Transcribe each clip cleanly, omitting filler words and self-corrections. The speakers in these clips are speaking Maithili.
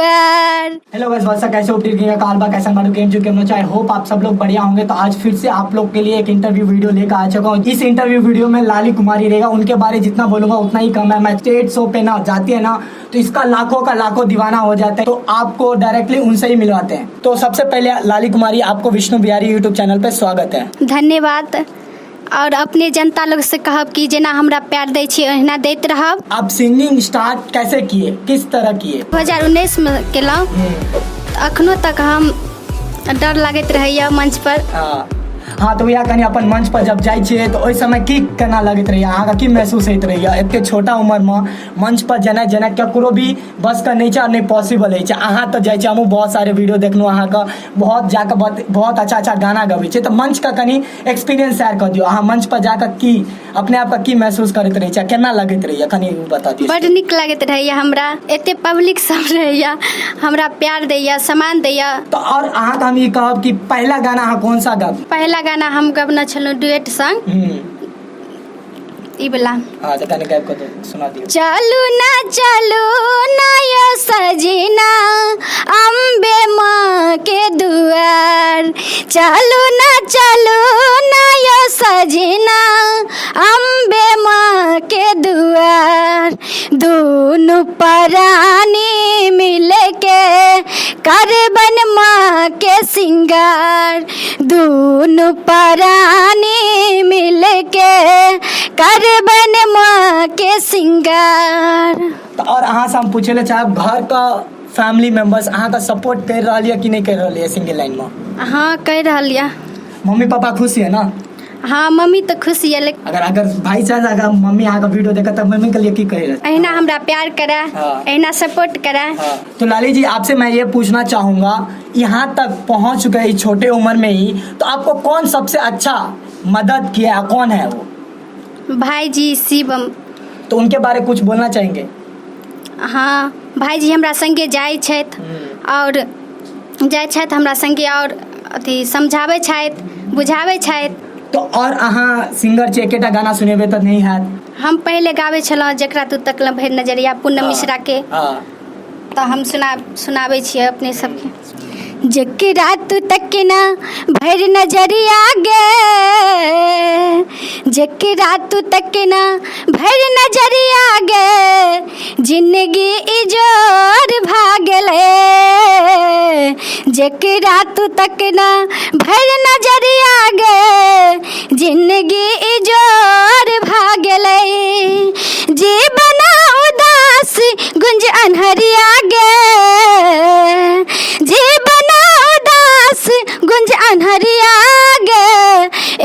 दुआर। हेलो गाइस, व्हाट्स अप, कैसे हो? काल बा कैसा मारू गेम जो केम I hope आप सब लोग बढ़िया होंगे। तो आज फिर से आप लोग के लिए एक इंटरव्यू वीडियो लेकर आ चुका हूँ। इस इंटरव्यू वीडियो में लाली कुमारी रहेगा। उनके बारे जितना बोलूंगा उतना ही कम है। मैं स्टेज शो पे ना जाती है ना तो इसका लाखों का लाखों दीवाना हो जाता है। तो आपको डायरेक्टली उनसे ही मिलवाते हैं। तो सबसे पहले लाली कुमारी, आपको विष्णु बिहारी यूट्यूब चैनल पे स्वागत है। धन्यवाद। और अपने जनता लोग से कहब कि जेना हमरा प्यार दै छी ओहिना दैत रहब। आप सिंगिंग स्टार्ट कैसे किए, किस तरह किए? 2019 में केलहुँ। अखनो तक हम डर लागैत रहैया मंच पर। हाँ, तो भैया कनि अपन मंच पर जब जाइ छियै तऽ ओहि समय की केना लगैत रहैया, अहाँके की महसूस होइत रहैया? एते छोटा उम्रमे मंच पर जेनाइ जेना ककरो भी बसके नहि छै और नहि पॉसिबल होइ छै। अहाँ तऽ जाइ छियै, हमहूँ बहुत सारे वीडियो देखलहुँ अहाँके, बहुत जाकऽ बहुत बहुत अच्छा अच्छा गाना गबै छियै। तऽ मंचके कनि एक्सपीरियंस शेयर कऽ दियौ। अहाँ मंच पर जाकऽ की अपने आपके की महसूस करैत रहै छियै, केना लगैत रहैया, कनि बता दियौ। बड नीक लागैत रहैया हमरा, एते पब्लिक सब रहैया, हमरा प्यार दैया, सम्मान दैया। तऽ और अहाँके हम ई कहब कि पहिला गाना अहाँ कौन सा गाबी? पहिला गाना हम गबने छलहुँ डुएट संग ई वाला। हाँ, तऽ कनि गाबि कऽ सुना दियौ। चलू ना, चलू ना यो सजना अम्बे माँ के दुआर, चलू ना, चलू ना यो सजना अम्बे माँ के दुआर, दुनू परानी मिल के करबन माँ के सिंगार, दुनू परानी मिल के करबन माँ के सिंगार। तऽ और अहाँ से हम पूछे ले चाहब, घर का फैमिली मेंबर्स अहाँके सपोर्ट कर रहल यऽ कि नहि कर रहल यऽ सिंगिंग लाइन में? हाँ, कहि रहल यऽ। मम्मी पापा खुश यऽ ना? हाँ, मम्मी तऽ खुश यऽ, लेकिन अगर अगर भाई चांस अगर मम्मी अहाँके वीडियो देखत तऽ मम्मी के लिए की कहि रहल? अहिना हमरा प्यार करे, अहिना सपोर्ट करे। हाँ। तो लाली जी, आपसे मैं ये पूछना चाहूँगा, यहाँ तक पहुँच गए छोटे उम्र में ही, तो आपको कौन सबसे अच्छा मदद किया, कौन है वो? भाईजी शिवम। तो उनके बारे कुछ बोलना चाहेंगे? हाँ, भाईजी हमरा संगे जाइ छथि और जाइ छथि हमरा संगे और अथी समझाबै छथि, बुझाबै छथि। तो और अहाँ सिंगर छी, एकेटा गाना सुनेबै तऽ नहि हैत। हम पहिले गाबै छलहुँ जकरा तू तकल भरि नजरिया, पूनम मिश्रा के। तऽ हम सुनाबै छियै अपने सबके। जकरा तू तकना भरि नजरिया गे, जकरा तू तकना भरि नजरिया गे, जिंदगी इजोर भागले, जकरा तू तकना भरि नजरिया गे, जिंदगी इजोर भागले, जीवन उदास गुंज अन्हरिया गे, जीवन उदास गुंज अन्हरिया गे,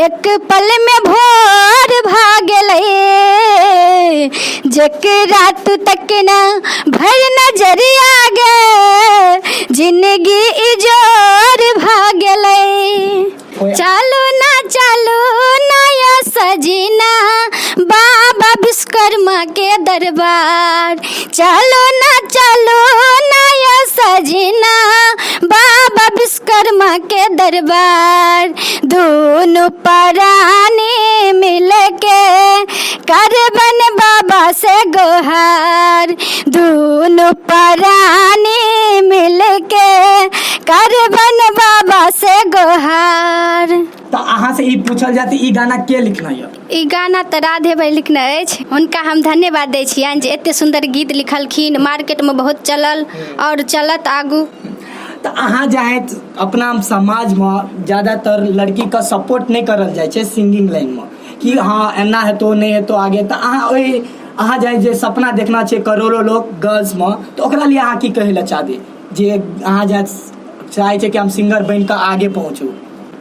एक पल में भोर भागले, जकरा तू तकना भर नजरिया गे, जिंदगी इजोर भागले। चलू ना, चलू ना यो सजना बाबा विश्वकर्मा के दरबार, चलू ना, चलू ना यो सजना बाबा विश्वकर्मा के दरबार, दुनू परानी मिल के करबन बाबा से गोहार, दुनू परानी मिल के करबन बाबा से गोहार। तऽ अहाँ से ई पूछल जाती, ई गाना के लिखना यऽ? ई गाना तऽ राधे भाई लिखने अछि। हुनका हम धन्यवाद दै छियनि जे एते सुन्दर गीत लिखलखिन, मार्केटमे बहुत चलल आओर चलत आगू। तऽ अहाँ जाइत अपना समाजमे ज्यादातर लड़कीके सपोर्ट नहि करल जाइ छै सिंगिंग लाइनमे कि हँ एना हेतौ, नहि हेतौ आगे। तऽ अहाँ ओहि अहाँ जाइ जे सपना देखना छै करोड़ो लोग गर्ल्समे, तऽ ओकरा लिए अहाँ की कहै लए चाहबै जे अहाँ जा चाहै छै कि हम सिंगर बनि कऽ आगे पहुँचू?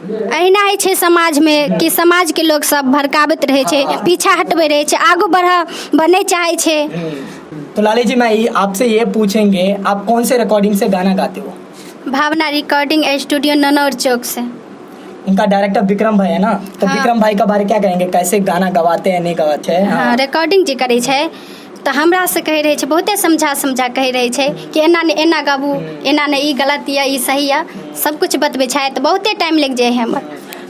अहिना होइ छै समाजमे कि समाजके लोक सब भड़काबैत रहै छै, पीछा हटबै रहै छै, आगू बढ़ऽ नहि चाहै छै। तो लाली जी, मैं आपसे ये पूछेंगे, आप कौन से रिकॉर्डिंग से गाना गाते हो? भावना रिकॉर्डिंग स्टूडियो, ननौर चौक से। उनका डायरेक्टर विक्रम भाई है ना? तो हाँ। विक्रम भाई का बारे क्या कहेंगे, कैसे गाना गवाते हैं, नहीं गवाते हैं? हाँ, रिकॉर्डिंग जे करै छै तऽ हमरा से कहै रहै छै, बहुते समझा समझा कहै रहै छै कि एना नहि, एना गाबू, एना नहि, ई गलत यऽ, ई सही यऽ, सबकिछु बतबै छथि। बहुते टाइम लागि जाइ है हमर।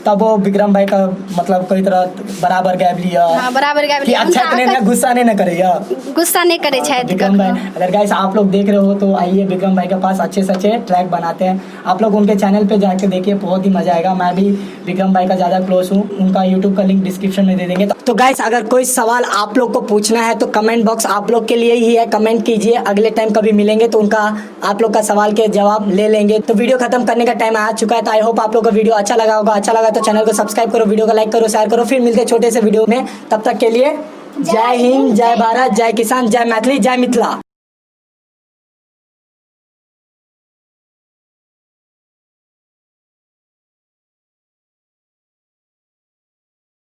तब वो विक्रम भाई का मतलब कहैत रहत बराबर गाबि लिअ। हँ, बराबर गाबि कि लिअ। अच्छा हुनका नहि ने गुस्सा नहीं ना करैया। गुस्सा नहि करै छथि विक्रम भाई कखनो। अगर गाइस आप लोग देख रहे हो तो आइए, विक्रम भाई के पास अच्छे से अच्छे ट्रैक बनाते हैं। आप लोग उनके चैनल पे जाके देखिए, बहुत ही मजा आएगा। मैं भी विक्रम भाई का ज़्यादा क्लोज हूँ, उनका यूट्यूब का लिंक डिस्क्रिप्शन में दे देंगे। तो गाइस अगर कोई सवाल आप लोग को पूछना है तो कमेंट बॉक्स आप लोग के लिए ही है, कमेंट कीजिए। अगले टाइम कभी मिलेंगे तो उनका आप लोग का सवाल के जवाब ले लेंगे। तो वीडियो खत्म करने का टाइम आ चुका है। तो I hope आप लोग का वीडियो अच्छा लगा होगा। अच्छा लगा तो चैनल को सब्सक्राइब करो, वीडियो को लाइक करो, शेयर करो। फिर मिलते हैं छोटे से वीडियो में, तब तक के लिए जय हिंद, जय भारत, जय किसान, जय मैथिली, जय मिथिला।